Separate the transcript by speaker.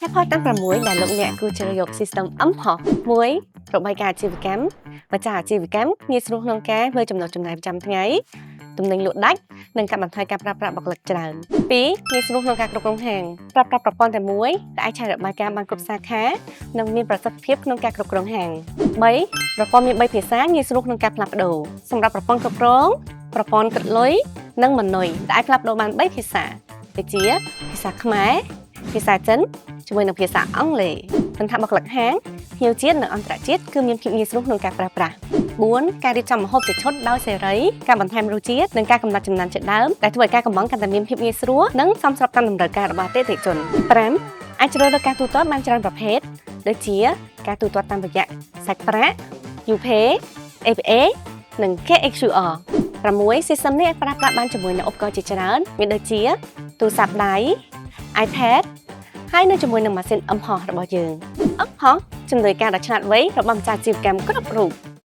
Speaker 1: ហេតុផលទាំង6ដែលលោកអ្នកគួរជ្រើសយក system mPOS 1របាយការណ៍អាជីវកម្មម្ចាស់អាជីវកម្មងាយស្រួលក្នុងការមើលចំណូលចំណាយប្រចាំថ្ងៃទំនិញលក់ដាច់និងកាត់បន្ថយការប្រើប្រាស់បុគ្គលិកច្រើន2ងាយស្រួលក្នុងការគ្រប់គ្រងហាងប្រើប្រាស់ប្រព័ន្ធតែមួយដែលអាចឆែករបាយការណ៍បានគ្រប់សាខានិងមានប្រសិទ្ធភាពក្នុងការគ្រប់គ្រងហាង3ប្រព័ន្ធមាន3ភាសាងាយស្រួលក្នុងការផ្លាស់ប្ដូរសម្រាប់ប្រព័ន្ធគ្រប់គ្រងប្រព័ន្ធគិតលុយនិងម៉នុយដែលអាចផ្លាស់ប្ដូរបាន3ភាសាដូចជាភាសាខ្មែរភាសាចិនជាមួយនឹងភាសាអង់គ្លេសមិនថាបុគ្គលិកហាងភ្ញៀវជាតិនិងអន្តរជាតិគឺមានភាពងាយស្រួលក្នុងការប្រើប្រាស់4ការរៀបចំម្ហូបជាឈុតដោយសេរីការបន្ថែមរសជាតិនិងការកំណត់ចំណាំជាដើមដែលធ្វើឲ្យការកម្ម៉ង់កាន់តែមានភាពងាយស្រួលនិងសមស្របតាមតម្រូវការរបស់អតិថិជន5អាចជ្រើសរើសការទូទាត់បានច្រើនប្រភេទដូចជាការទូទាត់តាមរយៈសាច់ប្រាក់ UPay ABA និង KHQR 6 system នេះអាចប្រើប្រាស់បានជាមួយនឹងឧបករណ៍ជាច្រើនមានដូចជាទូរស័ព្ទដៃ iPad ហើយនៅជាមួយនឹងម៉ាស៊ីន mPOS របស់យើង mPOS ជំនួយការដ៏ឆ្លាតវៃរបស់ម្ចាស់អាជីវកម្មគ្រប់រូប។